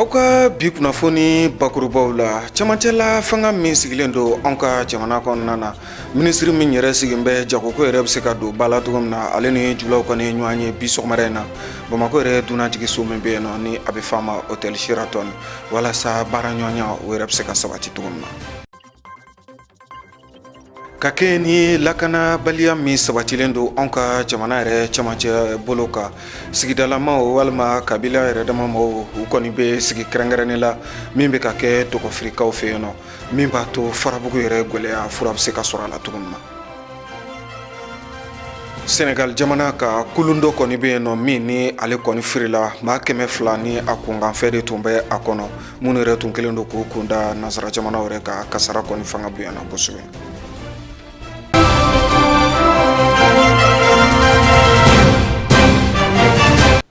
Aw ka bi kunnafoni bakurubaw la, cɛmancɛla fanga min sigilen don anw ka jamana kɔnɔna na, minisiri min yɛrɛ sigin bɛ jagoko yɛrɛ bɛ se ka don ba la cogo min na, ale ni julaw kɔni ɲɔgɔn ye bi sɔgɔmada in na Bamakɔ yɛrɛ dunanjiginso min bɛ yen nɔ, ni a bɛ f'a ma Hôtel Sheraton, walasa baara ɲɔgɔnya o yɛrɛ bɛ se ka sabati cogo min na. Ka kɛ ni lakanabaliya min sabatilen don anw ka jamana yɛrɛ cɛmancɛ bolo kan, sigidalamaw walima kabila yɛrɛ dama mɔgɔw, u kɔni bɛ sigi kɛrɛnkɛrɛnnen la min bɛ ka kɛ dɔgɔfirikaw fɛ yen nɔ, min b'a to farabugu yɛrɛ gɛlɛya fura bɛ se ka sɔrɔ a la cogo min na. Senegal jamana ka kulun dɔ kɔni bɛ yen nɔ min ni ale kɔni firila, maa 200 ni a kunkanfɛn de tun bɛ a kɔnɔ, minnu yɛrɛ tun kɛlen don k'u kunda nansara jamanaw yɛrɛ kan. Kasara kɔni fanga bonyana kosɛbɛ.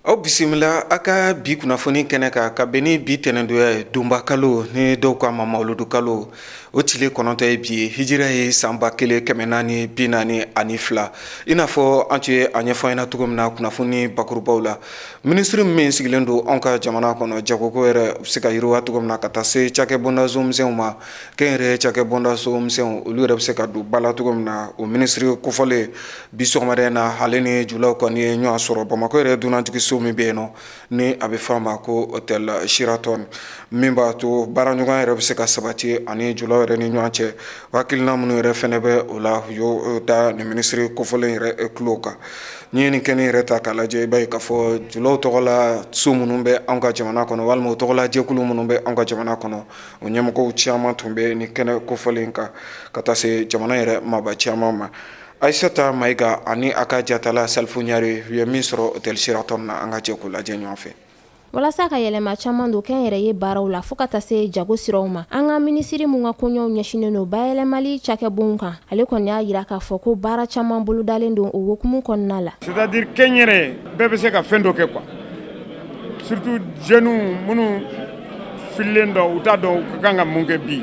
Aw bisimila a ka bi kunnafoni kɛnɛ kan ka bɛn ni bi tɛnɛndonya ye, donba kalo ni dɔw k'a ma mawuludu kalo, o tile 9 ye bi ye, hijira ye san 1442. I n'a fɔ an tun ye a ɲɛfɔ ɲɛna cogo min na kunnafoni bakurubaw la, minisiri min sigilen don anw ka jamana kɔnɔ, jagoko yɛrɛ bɛ se ka yiriwa cogo min na ka taa se cakɛ bondaso misɛnw ma, kɛnyɛrɛye cakɛ bondaso misɛnw, olu yɛrɛ bɛ se ka don ba la cogo min na, o minisiri kofɔlen bi sɔgɔmada in na, ale ni julaw kɔni ye ɲɔgɔn sɔrɔ Bamakɔ yɛrɛ dunanjiginso min bɛ yen nɔ, ni a bɛ f'a ma ko Hôtel Sheraton, min b'a to baaraɲɔgɔnya yɛrɛ bɛ se ka sabati ani julaw yɛrɛ ni ɲɔgɔn cɛ. Hakilina minnu yɛrɛ fɛnɛ bɛ o la, u y'o da nin minisiri kofɔlen yɛrɛ tulo kan. N'i ye nin kɛnɛ yɛrɛ ta k'a lajɛ, i b'a ye k'a fɔ julaw tɔgɔla so minnu bɛ anw ka jamana kɔnɔ walima o tɔgɔla jɛkulu minnu bɛ anw ka jamana kɔnɔ, o ɲɛmɔgɔw caman tun bɛ nin kɛnɛ kofɔlen kan, ka taa se jamana yɛrɛ maaba caman ma. Ayisata Mayiga ani a ka jatala Salifu Ɲare, u ye min sɔrɔ Hôtel Sheraton na, an ka jɛ k'o lajɛ ɲɔgɔn fɛ. Walasa ka yɛlɛma caman don kɛnyɛrɛye baaraw la fo ka taa se jago siraw ma, an ka minisiri min ka koɲɛw ɲɛsinnen don bayɛlɛmali cakɛbonw kan, ale kɔni y'a jira k'a fɔ ko baara caman bolodalen don o hukumu kɔnɔna la. C'est à dire kɛnyɛrɛ bɛɛ bɛ se ka fɛn dɔ kɛ quoi, surtout jeunes minnu fililen dɔn, u t'a dɔn u ka kan ka mun kɛ bi.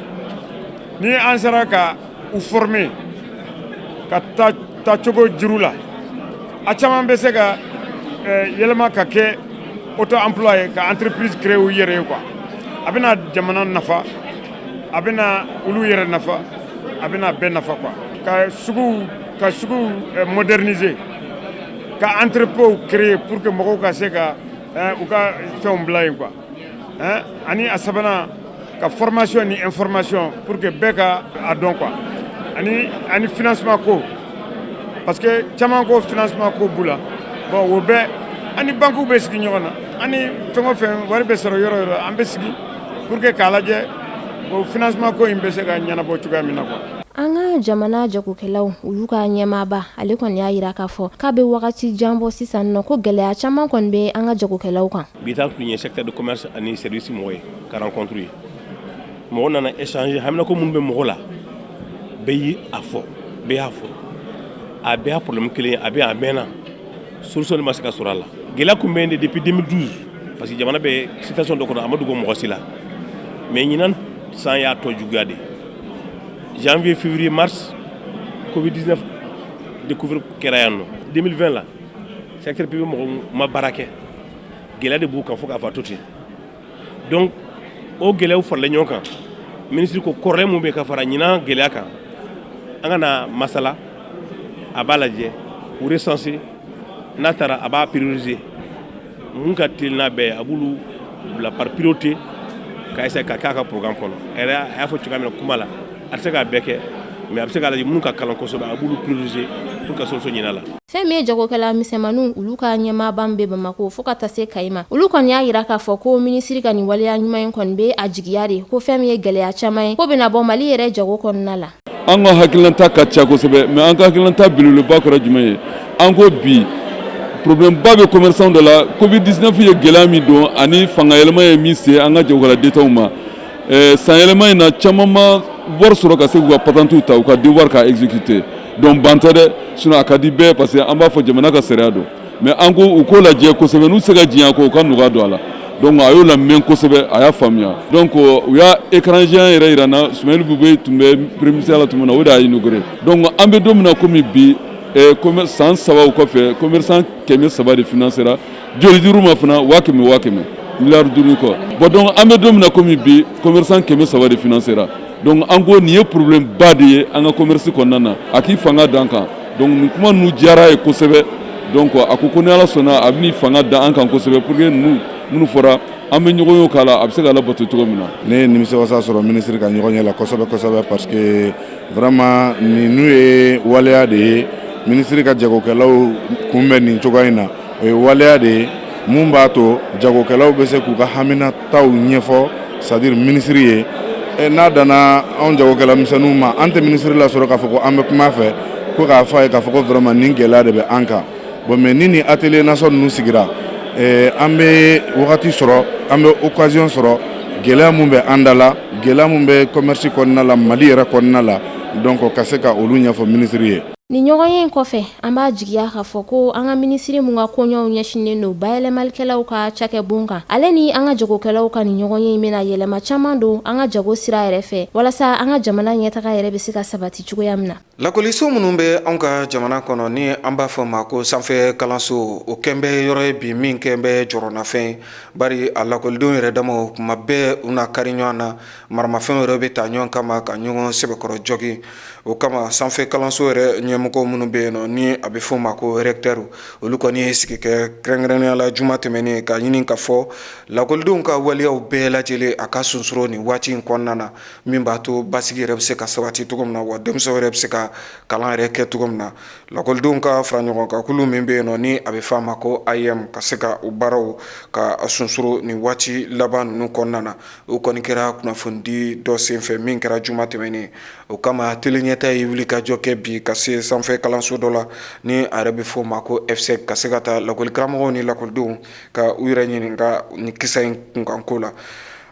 Ni an sera ka u former ka taacogo juru la, a caman bɛ se ka yɛlɛma ka kɛ auto emploi ye, ka entreprise créer u yɛrɛ ye quoi. A bɛna jamana nafa, a bɛna olu yɛrɛ nafa, a bɛna bɛɛ nafa quoi. Ka suguw moderniser, ka entrepôt créer pour que mɔgɔw ka se ka u ka fɛnw bila yen quoi. Ani a sabanan, ka formation ni information pour que bɛɛ ka a dɔn quoi. Ani financement ko, parce que caman ko financement ko b'u la. Bon, o bɛɛ ani banques bɛ sigi ɲɔgɔn na, ani fɛn o fɛn wari bɛ sɔrɔ yɔrɔ o yɔrɔ, an bɛ sigi pour que k'a lajɛ o financement ko in bɛ se ka ɲɛnabɔ cogoya min na quoi. An ka jamana jagokɛlaw, olu ka ɲɛmaaba, ale kɔni y'a jira k'a fɔ k'a bɛ wagati jan bɔ sisan nɔ ko gɛlɛya caman kɔni bɛ an ka jagokɛlaw kan. Bi ta tun ye secteur de commerce ani service mɔgɔ ye ka rencontre ye. Mɔgɔ nana échanger haminako minnu bɛ mɔgɔ la, bɛɛ y'i a fɔ, bɛɛ y'a fɔ, a bɛɛ y'a problème kelen ye. A bɛ a mɛnna, solution de ma se ka sɔrɔ a la. Gɛlɛya tun bɛ yen de depuis 2012, parce que jamana bɛ situation dɔ kɔnɔ, a ma dogo mɔgɔ si la. Mais ɲinan san y'a tɔ juguya de. Janvier, février, mars, Covid 19 découvert kɛra yan nɔ. 2020 la, secteur privé mɔgɔ ma baara kɛ, gɛlɛya de b'u kan fo k'a fɔ a to ten. Donc o gɛlɛyaw faralen ɲɔgɔn kan, minisiri ko kɔrɔlen mun bɛ ka fara ɲinan gɛlɛya kan, an ka na masala. A b'a lajɛ k'u recenser, n'a taara a b'a prioriser, mun ka teli n'a bɛɛ ye, a b'olu bila par priorité ka essayer ka k'a ka programme kɔnɔ. A yɛrɛ a y'a fɔ cogoya min na kuma la, a tɛ se k'a bɛɛ kɛ, mais a bɛ se k'a lajɛ minnu ka kalan kosɛbɛ, a b'olu prioriser pour ka solution ɲini a la. Fɛn min ye jagokɛla misɛnmaninw, olu ka ɲɛmaaba bɛ Bamakɔ fo ka taa se Kayi ma, olu kɔni y'a jira k'a fɔ ko minisiri ka nin waleya ɲuman in kɔni bɛ a jigiya de ko fɛn min ye gɛlɛya caman ye, ko bɛna bɔ Mali yɛrɛ jago kɔnɔna la. An ka hakilinata ka ca kosɛbɛ, mais an ka hakilinata belebeleba kɛra jumɛn ye? An ko bi problème ba bɛ commerçant dɔ la. Covid 19 ye gɛlɛya min don ani fanga yɛlɛma ye min se an ka jagokɛla dentanw ma san yɛlɛma in na, caman ma wari sɔrɔ ka se k'u ka patentes ta, u ka devoir k'a exécuter. Donc ban tɛ dɛ, sinon a ka di bɛɛ, parce que an b'a fɔ jamana ka sariya don. Mais an ko u k'o lajɛ kosɛbɛ, n'u se ka diɲɛ ko u ka nɔgɔya don a la. Donc a y'o lamɛn kosɛbɛ, a y'a faamuya. Donc u y'a écran géant yɛrɛ yira n na. Soumaïla Boubèye tun bɛ premier ministre la tuma min na, o de y'a inauguré. Donc an bɛ don min na komi bi, san 3 kɔfɛ, commerçant 300 de financera. Joli dir'u ma fana? 100 000, 100 000. Miliyari 5 kɔ. Bon, donc an bɛ don min na komi bi, commerçant 300 de financera. Donc an ko nin ye problème ba de ye an ka commerce kɔnɔna na, a k'i fanga d'an kan. Donc nin kuma ninnu diyara ye kosɛbɛ. Donc a ko ko ni Ala sɔnna, a bɛn'i fanga da an kan kosɛbɛ pour que ninnu minnu fɔra, an bɛ ɲɔgɔn ye k'a la, a bɛ se ka labato cogo min na. Ne ye nimisiwasa sɔrɔ minisiri ka ɲɔgɔn ye la kosɛbɛ kosɛbɛ, parce que vraiment ninnu ye waleya de ye. Minisiri ka jagokɛlaw kunbɛn nin cogoya in na, o ye waleya de ye mun b'a to jagokɛlaw bɛ se k'u ka haminataw ɲɛfɔ, c'est à dire minisiri ye. N'a danna anw jagokɛla misɛnninw ma, an tɛ minisiri lasɔrɔ k'a fɔ ko an bɛ kuma fɛ, ko k'a fɔ a ye k'a fɔ ko vraiment nin gɛlɛya de bɛ an kan. Bon, mais ni nin atelier nasɔn ninnu sigira, an bɛ wagati sɔrɔ, an bɛ occasion sɔrɔ, gɛlɛya mun bɛ an da la, gɛlɛya mun bɛ commerce kɔnɔna la, Mali yɛrɛ kɔnɔna la, donc ka se ka olu ɲɛfɔ minisiri ye. Nin ɲɔgɔnye in kɔfɛ, an b'a jigiya k'a fɔ ko an ka minisiri mun ka koɲɛw ɲɛsinnen don bayɛlɛmalikɛlaw ka cakɛbon kan, ale ni an ka jagokɛlaw ka nin ɲɔgɔnye in bɛna yɛlɛma caman don an ka jago sira yɛrɛ fɛ, walasa an ka jamana ɲɛtaga yɛrɛ bɛ se ka sabati cogoya min na. Lakɔliso minnu bɛ anw ka jamana kɔnɔ, ni an b'a fɔ ma ko sanfɛ kalanso, o kɛn bɛ yɔrɔ ye bi min kɛn bɛ jɔrɔnafɛn, bari a lakɔlidenw yɛrɛ damaw, kuma bɛɛ u na kari ɲɔgɔn na, maramafɛnw yɛrɛ bɛ ta ɲɔgɔn kama ka ɲɔgɔn sɛbɛkɔrɔ jɔgi. O kama, sanfɛ kalanso yɛrɛ ɲɛmɔgɔ minnu bɛ yen nɔ, ni a bɛ fɔ o ma ko recteur, olu kɔni ye sigi kɛ kɛrɛnkɛrɛnnenya la juma tɛmɛnen, ka ɲini ka fɔ lakɔlidenw ka waleyaw bɛɛ lajɛlen a ka sonsoro nin waati in kɔnɔna na, min b'a to basigi yɛrɛ bɛ se ka sabati cogo min na, wa denmisɛnw yɛrɛ bɛ se ka kalan yɛrɛ kɛ cogo min na. Lakɔlidenw ka fara ɲɔgɔn kan kulu min bɛ yen nɔ, ni a bɛ fɔ a ma ko AEEM, ka se ka o baaraw ka sonsoro nin waati laban ninnu kɔnɔna na, o kɔni kɛra kunnafonidi dɔ senfɛ min kɛra juma tɛmɛnen. O kama, Télé Ɲɛta ye wuli ka jɔ kɛ bi ka se sanfɛ kalanso dɔ la, ni a yɛrɛ bɛ fɔ o ma ko EFSEC, ka se ka taa lakɔli karamɔgɔw ni lakɔlidenw ka u yɛrɛ ɲininka nin kisa in kunkanko la.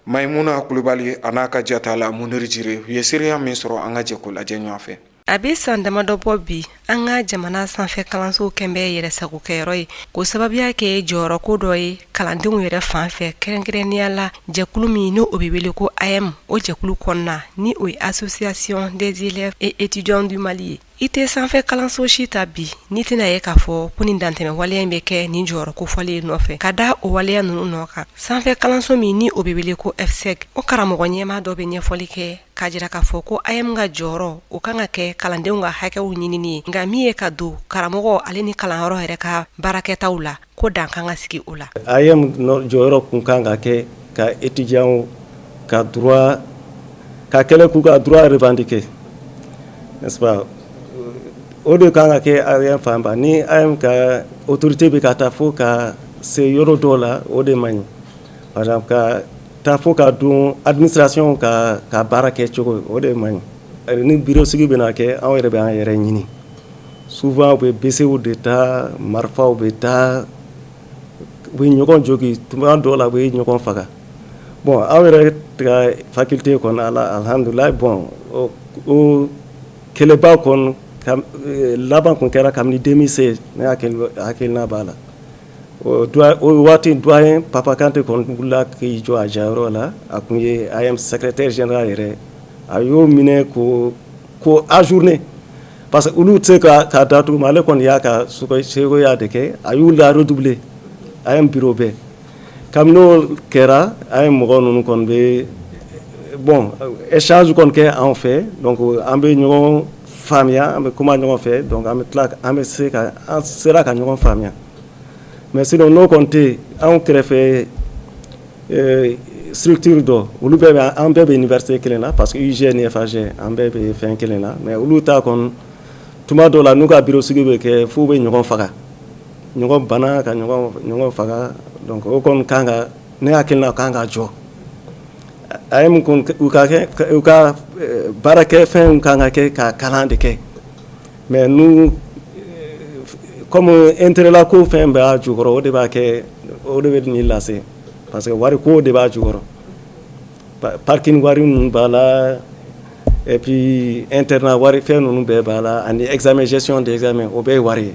Mayimuna Kulubali a n'a ka jata la Muniri Jire, u ye seereya min sɔrɔ, an ka jɛ k'o lajɛ ɲɔgɔn fɛ. A bɛ san damadɔ bɔ bi, an ka jamana sanfɛ kalansow kɛn bɛ yɛrɛsagokɛyɔrɔ ye, k'o sababuya kɛ jɔyɔrɔko dɔ ye kalandenw yɛrɛ fan fɛ, kɛrɛnkɛrɛnnenya la jɛkulu min n'o bɛ wele ko AEEM. O jɛkulu kɔnɔna, ni o ye Association des élèves et étudiants du Mali ye, i tɛ sanfɛ kalanso si ta bi n'i tɛna ye k'a fɔ ko nin dantɛmɛ waleya in bɛ kɛ nin jɔyɔrɔ kofɔlen nɔfɛ. Ka da o waleya ninnu nɔ kan, sanfɛ kalanso min ni o bɛ wele ko EFSEC, o karamɔgɔ ɲɛmaa dɔ bɛ ɲɛfɔli kɛ k'a jira k'a fɔ ko AEEM ka jɔyɔrɔ, o kan ka kɛ kalandenw ka hakɛw ɲinini ye, nka min ye ka don karamɔgɔ ale ni kalanyɔrɔ yɛrɛ ka baarakɛtaw la, ko dan kan ka sigi o la. AEEM jɔyɔrɔ kun kan ka kɛ ka étudiants ka droit, ka kɛlɛ k'u ka droit revendiquer, n'est-ce pas? O de kan ka kɛ AEEM fanba. Ni AEEM ka autorité bɛ ka taa fo ka se yɔrɔ dɔw la, o de man ɲi. Par exemple, ka taa fo ka don administration ka baara kɛ cogo, o de man ɲi. Ni bureau sigi bɛna kɛ, anw yɛrɛ bɛ an yɛrɛ ɲini. Souvent u bɛ BCw de ta, marifaw bɛ taa, u bɛ ɲɔgɔn jogi, tuma dɔw la u bɛ ɲɔgɔn faga. Bon, aw yɛrɛ ka faculté kɔnɔ, alhamdulilayi, bon, o kɛlɛba kɔni laban kun kɛra kabini 2016, ne hakilina b'a la. O waati, doyen Papa Kante kɔni wulila k'i jɔ a jayɔrɔ la. A kun ye AEEM secrétaire général yɛrɛ. A y'o minɛ ko ajourner, parce que olu tɛ se ka datugu, mais ale kɔni y'a ka segoya de kɛ. A y'u la redoubler AEEM bureau bɛɛ. Kabini n'o kɛra, AEEM mɔgɔ ninnu kɔni bɛ, bon, échange kɔni kɛ anw fɛ. Donc an bɛ ɲɔgɔn faamuya, an bɛ kuma ɲɔgɔn fɛ. Donc an bɛ tila, an bɛ se ka, an sera ka ɲɔgɔn faamuya. Mais sinon, n'o kɔni tɛ yen, anw kɛrɛfɛ structure dɔ, olu bɛɛ bɛ, an bɛɛ bɛ université kelen na, parce que UG ni FAG, an bɛɛ bɛ fɛn kelen na. Mais olu ta kɔni, tuma dɔw la, n'u ka bureau sigi bɛ kɛ, f'u bɛ ɲɔgɔn faga, ɲɔgɔn bana ka ɲɔgɔn faga. Donc o kɔni kan ka, ne hakilina kan ka jɔ. AEEM u ka kɛ, u ka baarakɛ fɛnw kan ka kɛ ka kalan de kɛ. Mais n'u comme intérêt la ko fɛn b'a jukɔrɔ, o de b'a kɛ, o de bɛ nin lase, parce que wari ko de b'a jukɔrɔ, parking wari ninnu b'a la, et puis internat wari, fɛn ninnu bɛɛ b'a la, ani examen, gestion d'examen, o bɛɛ ye wari ye,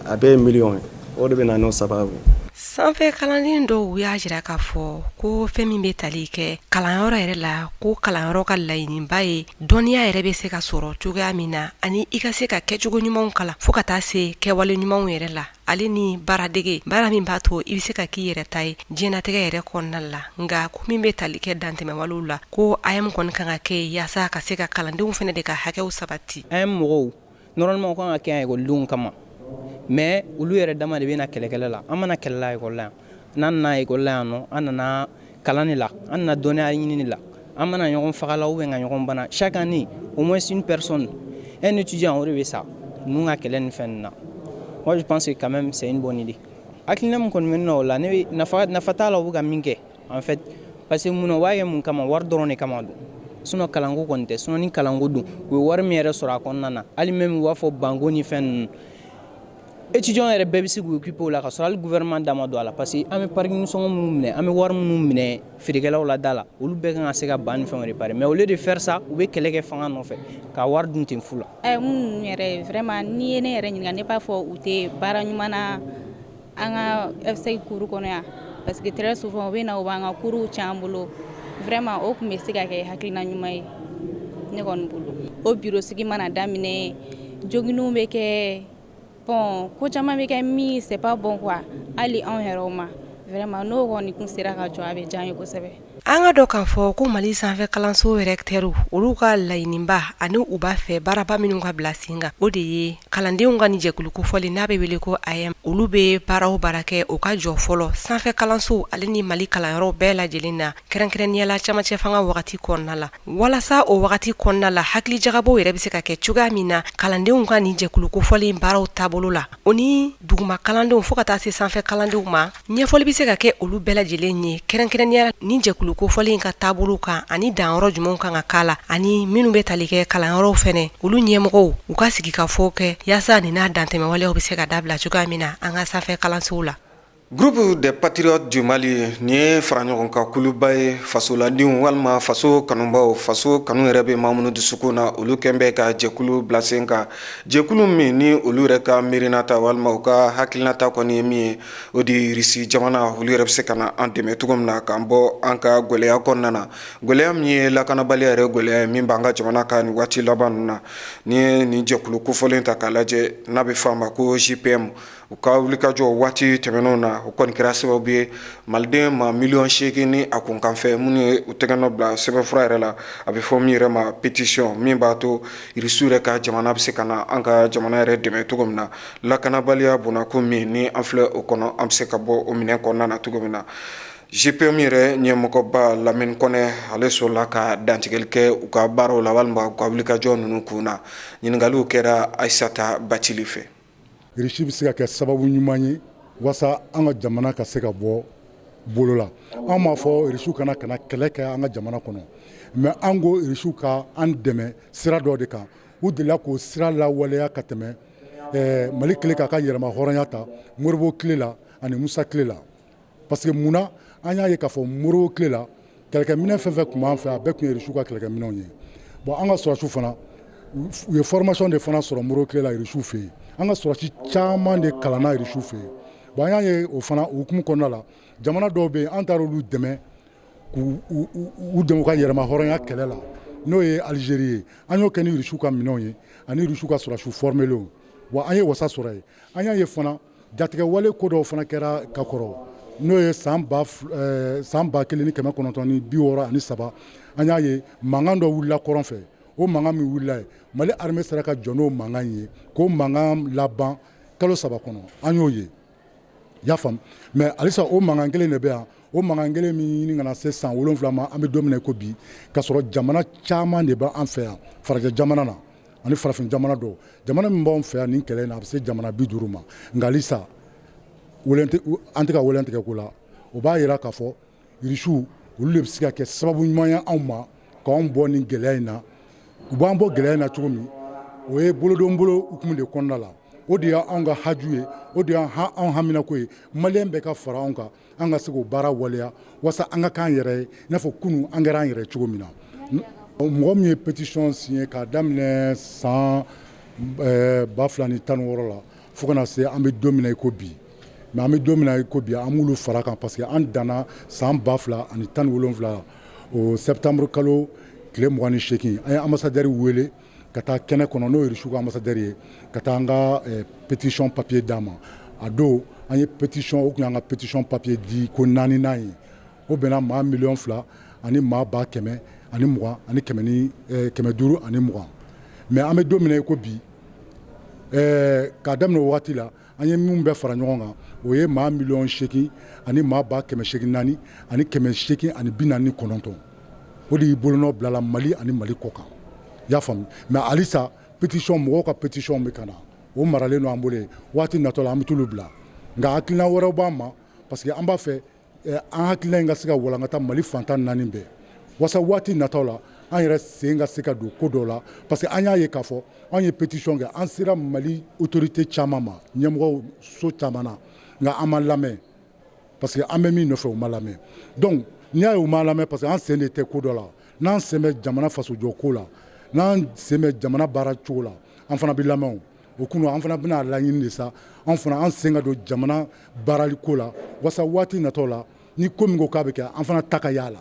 a bɛɛ ye miliyɔn ye. O de bɛ na n'o sababu ye. Sanfɛ kalanden dɔw y'a jira k'a fɔ ko fɛn min bɛ tali kɛ kalanyɔrɔ yɛrɛ la, ko kalanyɔrɔ ka laɲiniba ye dɔnniya yɛrɛ bɛ se ka sɔrɔ cogoya min na, ani i ka se ka kɛcogo ɲumanw kalan fo ka taa se kɛwale ɲumanw yɛrɛ la, ale ni baaradege, baara min b'a to i bɛ se ka k'i yɛrɛ ta ye diɲɛnatigɛ yɛrɛ kɔnɔna la. Nka ko min bɛ tali kɛ dantɛmɛwalew la, ko AEEM kɔni kan ka kɛ yaasa ka se ka kalandenw fana de ka hakɛw sabati. AEEM mɔgɔw, normalement, kan ka kɛ yan ekɔlidenw kama, mais olu yɛrɛ dama de bɛ na kɛlɛkɛlɛ la. An mana kɛlɛ la ekɔli la yan, n'an nana ekɔli la yan nɔ, an nana kalan de la, an nana dɔnniya ɲini de la. An mana ɲɔgɔn faga la ou bien ka ɲɔgɔn bana, chaque année au moins une personne, un étudiant, o de bɛ sa ninnu ka kɛlɛ ni fɛn ninnu na. Moi, je pense que quand même c'est une bonne idée. Hakilina min kɔni bɛ ne na o la, ne bɛ nafa t'a la u bɛ ka min kɛ en fait, parce que mun na u b'a kɛ? Mun kama? Wari dɔrɔn de kama don, sinon kalanko kɔni tɛ. Sinon ni kalanko don, u ye wari min yɛrɛ sɔrɔ a kɔnɔna na, hali même u b'a fɔ banko ni fɛn ninnu, étudiants yɛrɛ bɛɛ bɛ se k'u occuper o la, ka sɔrɔ hali gouvernement da ma don a la, parce que an bɛ parking sɔngɔ minnu minɛ, an bɛ wari minnu minɛ feerekɛlaw la da la, olu bɛɛ kan ka se ka ban ni fɛnw réparer. Mais au lieu de faire ça, u bɛ kɛlɛ kɛ fanga nɔfɛ ka wari dun ten fu la. Minnu yɛrɛ, vraiment, n'i ye ne yɛrɛ ɲininka, ne b'a fɔ u tɛ baara ɲuman na an ka FSEG cour kɔnɔ yan, parce que très souvent u bɛ na, u b'an ka cours tiɲɛ an bolo. Vraiment, o tun bɛ se ka kɛ hakilina ɲuman ye ne kɔni bolo. O bureau sigi mana daminɛ, joginniw bɛ kɛ, bon, ko caman bɛ kɛ min c'est pas bon quoi, hali anw yɛrɛw ma. Vraiment, n'o kɔni kun sera ka jɔ, a bɛ diya an ye kosɛbɛ. An ka dɔn k'a fɔ ko Mali sanfɛ kalanso recteur, olu ka laɲiniba ani u b'a fɛ baaraba minnu ka bila sen kan, o de ye kalandenw ka nin jɛkulu kofɔlen n'a bɛ wele ko AEEM, olu bɛ baara o baara kɛ, o ka jɔ fɔlɔ sanfɛ kalanso ale ni Mali kalanyɔrɔ bɛɛ lajɛlen na, kɛrɛnkɛrɛnnenya la camancɛ fanga wagati kɔnɔna la, walasa o wagati kɔnɔna la, hakilijagabɔw yɛrɛ bɛ se ka kɛ cogoya min na kalandenw ka nin jɛkulu kofɔlen baaraw taabolo la, o ni duguma kalandenw fo ka taa se sanfɛ kalandenw ma, ɲɛfɔli bɛ se ka kɛ olu bɛɛ lajɛlen ye, kɛrɛnkɛrɛnnenya ni jɛkulu kofɔlen ka taabolo kan, ani danyɔrɔ jumɛnw kan ka k'a la, ani minnu bɛ tali kɛ kalanyɔrɔw fɛnɛ, olu ɲɛmɔgɔw u ka sigi ka fɔ kɛ yaasa nin n'a dantɛmɛwalew bɛ se ka dabila cogoya min na an ka sanfɛ kalansow la. Groupe des Patriotes du Mali, nin ye fara ɲɔgɔn kan kuluba ye, fasoladenw walima faso kanubaw, faso kanu yɛrɛ bɛ maa minnu dusukun na, olu kɛn bɛ ka jɛkulu bila sen kan, jɛkulu min ni olu yɛrɛ ka miirinata walima u ka hakilinata kɔni ye min ye, o de ye Irisi jamana olu yɛrɛ bɛ se ka na an dɛmɛ cogo min na k'an bɔ an ka gɛlɛya kɔnɔna na, gɛlɛya min ye lakanabaliya yɛrɛ gɛlɛya ye min b'an ka jamana kan nin waati laban ninnu na. Ni ye nin jɛkulu kofɔlen ta k'a lajɛ, n'a bɛ fɔ a ma ko GPM, u ka wulikajɔ waati tɛmɛnenw na, o kɔni kɛra sababu ye maliden ma miliyɔn 8 ni a kunkanfɛ minnu ye u tɛgɛ nɔ bila sɛbɛnfura yɛrɛ la, a bɛ fɔ min yɛrɛ ma pétition, min b'a to Irisiw yɛrɛ ka jamana bɛ se ka na an ka jamana yɛrɛ dɛmɛ cogo min na, lakanabaliya bonnako min ni an filɛ o kɔnɔ, an bɛ se ka bɔ o minɛn kɔnɔna na cogo min na. GPM yɛrɛ ɲɛmɔgɔba Lamini Kɔnɛ, ale sɔrɔla ka dantigɛli kɛ u ka baaraw la walima u ka wulikajɔ ninnu kun na. Ɲininkaliw kɛra Ayisata Bacili fɛ. Irisi bɛ se ka kɛ sababu ɲuman ye walasa an ka jamana ka se ka bɔ bolo la. An m'a fɔ Irisiw kana ka na kɛlɛ kɛ an ka jamana kɔnɔ, mais an ko Irisiw ka an dɛmɛ sira dɔ de kan. U delila k'o sira lawaleya ka tɛmɛ Mali kɛlen k'a ka yɛrɛma hɔrɔnya ta, Modibo tile la ani Musa tile la, parce que munna an y'a ye k'a fɔ Modibo tile la, kɛlɛkɛminɛ fɛn fɛn tun b'an fɛ, a bɛɛ tun ye Irisiw ka kɛlɛkɛminɛw ye. Bon, an ka sɔrɔdasiw fana, u ye formation de fana sɔrɔ Modibo tile la Irisiw fɛ yen. An ka sɔrɔdasi caman de kalanna Irisiw fɛ yen. Bon, an y'a ye o fana hukumu kɔnɔna la, jamana dɔw bɛ yen, an taara olu dɛmɛ, k'u u dɛmɛ u ka yɛrɛma hɔrɔnya kɛlɛ la, n'o ye Algérie ye. An y'o kɛ ni Irisiw ka minɛnw ye ani Irisiw ka sɔrɔdasiw formelenw. Wa an ye wasa sɔrɔ yen. An y'a ye fana, jatigɛwale ko dɔw fana kɛra ka kɔrɔ, n'o ye san 1963. An y'a ye mankan dɔ wulila kɔrɔn fɛ. O mankan min wulila ye, Mali armée sera ka jɔ n'o mankan ye k'o mankan laban kalo 3 kɔnɔ. An y'o ye, i y'a faamu. Mais halisa o mankan kelen de bɛ yan, o mankan kelen min ɲini ka na se san 7 ma, an bɛ don min na i ko bi, ka sɔrɔ jamana caman de bɛ an fɛ yan, farajɛ jamana na ani farafin jamana dɔw. Jamana min b'anw fɛ yan nin kɛlɛ in na, a bɛ se jamana 50 ma. Nka halisa an tɛ ka wɛlɛn tigɛ ko la. O b'a jira k'a fɔ Irisiw, olu de bɛ se ka kɛ sababu ɲuman ye anw ma k'anw bɔ nin gɛlɛya in na. U b'an bɔ gɛlɛya in na cogo min, o ye bolodonbolo hukumu de kɔnɔna la. O de y'anw ka haju ye, o de y'anw haminako ye. Maliyɛn bɛɛ ka fara anw kan, an ka se k'o baara waleya walasa an ka k'an yɛrɛ ye, i n'a fɔ kunun an kɛra an yɛrɛ cogo min na. Mɔgɔ min ye pétition signé k'a daminɛ san 2016 la fo kana se an bɛ don min na i ko bi, Mais an bɛ don min na i ko bi, an b'olu fara kan, parce que an danna san 2017, o septembre kalo tile 28, an ye ambassadeur wele ka taa kɛnɛ kɔnɔ, n'o ye Russie ka ambassadeur ye, ka taa an ka pétition papier d'a ma. A don, an ye pétition, o tun y'an ka pétition papier di ko naaninan ye. O bɛnna maa 2 miliyɔn ani maa 120 000 ani kɛmɛ ni 520. Mais an bɛ don min na i ko bi, k'a daminɛ o waati la, an ye min bɛɛ fara ɲɔgɔn kan, o ye maa 8 miliyɔn ani maa 804 ani 849. O de y'i bolonɔ bila Mali ani Mali kɔ kan, i y'a faamu. Mais halisa pétition, mɔgɔw ka pétition bɛ ka na, o maralen don an bolo yen. Waati natɔ la, an bɛ t'olu bila. Nka hakilina wɛrɛw b'an ma, parce que an b'a fɛ an hakilina in ka se ka walankata Mali fantan naani bɛɛ, wasa waati natɔ la, an yɛrɛ sen ka se ka don ko dɔw la, parce que an y'a ye k'a fɔ anw ye pétition kɛ, an sera Mali autorité caman ma, ɲɛmɔgɔ so caman na, nka an ma lamɛn, parce que an bɛ min nɔfɛ, o ma lamɛn. Donc n'i y'a ye u ma lamɛn, parce que an sen de tɛ ko dɔ la. N'an sen bɛ jamana fasojɔ ko la, n'an sen bɛ jamana baara cogo la, an fana bɛ lamɛn. O kun, an fana bɛna laɲini de sa, an fana an sen ka don jamana baarali ko la, wasa waati natɔ la, ni ko min ko k'a bɛ kɛ, an fana ta ka y'a la.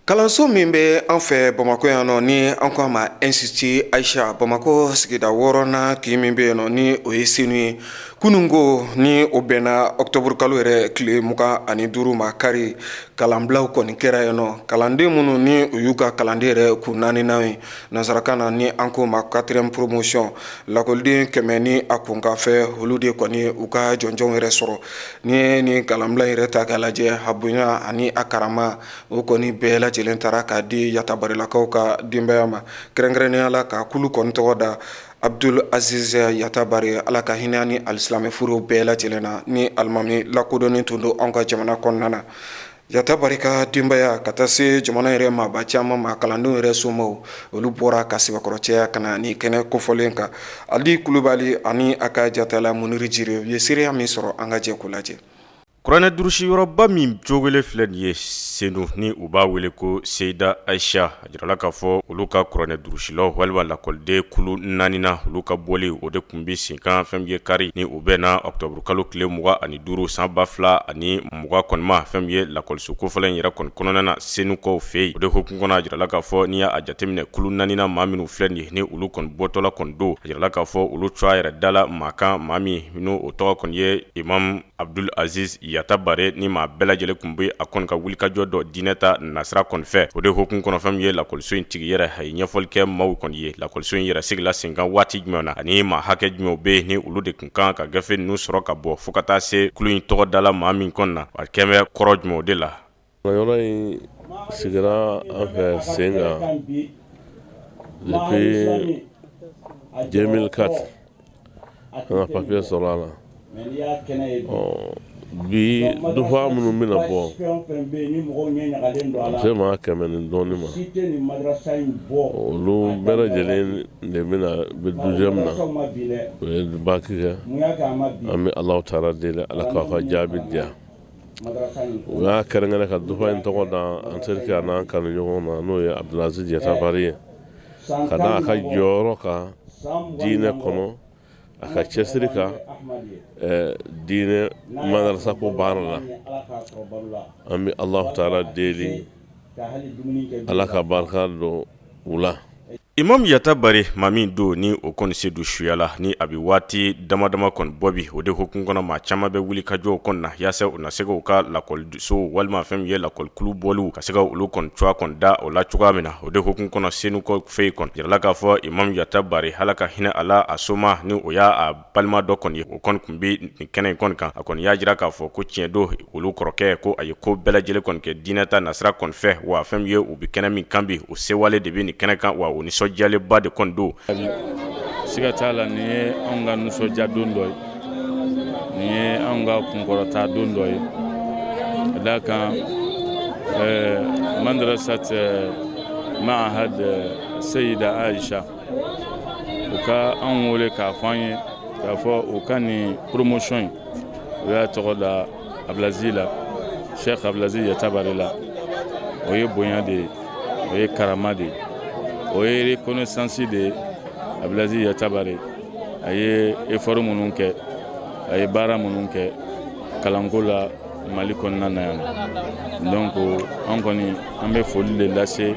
Kalanso min bɛ an fɛ Bamakɔ yan nɔ, ni an ko a ma Institut Aïcha, Bamakɔ sigida wɔɔrɔnan kin min bɛ yen nɔ, ni o ye Senu ye, kunun ko ni o bɛnna octobre kalo yɛrɛ tile 25 ma, kari, kalanbilaw kɔni kɛra yen nɔ. Kalanden minnu ni u y'u ka kalanden yɛrɛ kun naaninan ye, nansarakan na ni an ko ma quatrième promotion, lakɔliden 100 ni a kunkanfɛ, olu de kɔni u ka jɔnjɔnw yɛrɛ sɔrɔ. Ni ye nin kalanbila yɛrɛ ta k'a lajɛ, a bonya ani a karama, o kɔni bɛɛ lajɛlen taara k'a di Yatabarilakaw ka denbaya ma, kɛrɛnkɛrɛnnenya la ka kulu kɔni tɔgɔ da Abdul Aziz Yatabare, Ala ka hinɛ ni alisilamɛ furuw bɛɛ lajɛlen na, ni alimami lakodɔnnen tun don anw ka jamana kɔnɔna na. Yatabare ka denbaya ka taa se jamana yɛrɛ maaba caman ma, kalandenw yɛrɛ somaw, olu bɔra ka sɛbɛkɔrɔcɛya ka na ni kɛnɛ kofɔlen kan. Ali Kulubali ani a ka jatala Muniri Jire, u ye seereya min sɔrɔ, an ka jɛ k'o lajɛ. Kuranɛ durusiyɔrɔba min jogole filɛ nin ye Senu, ni u b'a wele ko Seyida Ayisa, a jirala k'a fɔ olu ka kuranɛ durusilaw walima lakɔliden kulu naaninan, olu ka bɔli o de tun bɛ sen kan fɛn min ye kari, ni o bɛnna octobre kalo tile 25 san 2020 kɔni ma, fɛn min ye lakɔliso kofɔlen in yɛrɛ kɔni kɔnɔna na Senukaw fɛ yen. O de hukumu kɔnɔ, a jirala k'a fɔ n'i y'a jateminɛ, kulu naaninan maa minnu filɛ nin ye, ni olu kɔni bɔtɔla kɔni don, a jirala k'a fɔ olu tɔgɔ yɛrɛ dala maa kan, maa min n'o o tɔgɔ kɔni ye Imam Abdul Aziz Yatabare, ni maa bɛɛ lajɛlen tun bɛ a kɔni ka wulikajɔ dɔ diinɛ ta nasira kɔni fɛ. O de hukumu kɔnɔ, fɛn min ye lakɔliso in tigi yɛrɛ, a ye ɲɛfɔli kɛ maaw kɔni ye, lakɔliso in yɛrɛ sigila sen kan waati jumɛn na, ani maa hakɛ jumɛnw bɛ yen ni olu de tun kan ka gafe ninnu sɔrɔ ka bɔ, fo ka taa se kulu in tɔgɔ dala maa min kɔni na, a kɛmɛ kɔrɔ jumɛnw de la. Yɔrɔ in sigira an fɛ sen kan depuis 2004, an ka papier sɔrɔ a la. Bi dufa minnu bɛna bɔ, a se maa 100 ni dɔɔnin ma, olu bɛɛ lajɛlen de bɛna bɛ douzième na, u ye bac kɛ. An bɛ Alahu taala deli, Ala k'a ka jaabi diya. U y'a kɛrɛnkɛrɛn ka dufa in tɔgɔ da an terikɛ a n'an kanuɲɔgɔn na, n'o ye Abdulaziz Yatabare ye, ka da a ka jɔyɔrɔ kan diinɛ kɔnɔ, a ka cɛsiri kan diinɛ madarasa ko baara la. An bɛ Alahu taala deli, Ala ka barika don u la. Imam Yatabare, maa min don ni o kɔni se don suya la, ni a bɛ waati dama dama kɔni bɔ bi, o de hukumu kɔnɔ, maa caman bɛ wuli ka jɔ kɔni na yaasa u na se u ka lakɔliso walima fɛn min ye lakɔlikulu bɔliw ka se ka olu kɔni cogoya kɔni da o la cogoya min na. O de hukumu kɔnɔ, Senukaw fɛ yen kɔni, jirala k'a fɔ Imam Yatabare, Ala ka hinɛ a la, a soma ni o y'a balima dɔ kɔni ye, o kɔni tun bɛ nin kɛnɛ in kɔni kan. A kɔni y'a jira k'a fɔ ko tiɲɛ don, olu kɔrɔkɛ ko a ye ko bɛɛ lajɛlen kɔni kɛ diinɛ ta nasira kɔni fɛ, wa fɛn min ye u bɛ kɛnɛ min kan bi, o sewale de bɛ nin kɛnɛ kan, wa o nisɔndiyalenba de kɔni don. Siga t'a la, nin ye anw ka nisɔndiya don dɔ ye, nin ye anw ka kunkɔrɔta don dɔ ye, ka d'a kan madrasat mahad Seyida Aisha, u ka anw wele k'a fɔ an ye k'a fɔ u ka nin promotion in, u y'a tɔgɔ da Abdulaziz la, Cheikh Abdulaziz Yatabare la. O ye bonya de ye, o ye karama de ye, o ye reconnaissance de ye. Abdulaziz Yatabare, a ye effort minnu kɛ, a ye baara minnu kɛ. kalanko la Mali kɔnɔna na yan. Donc an kɔni an bɛ foli de lase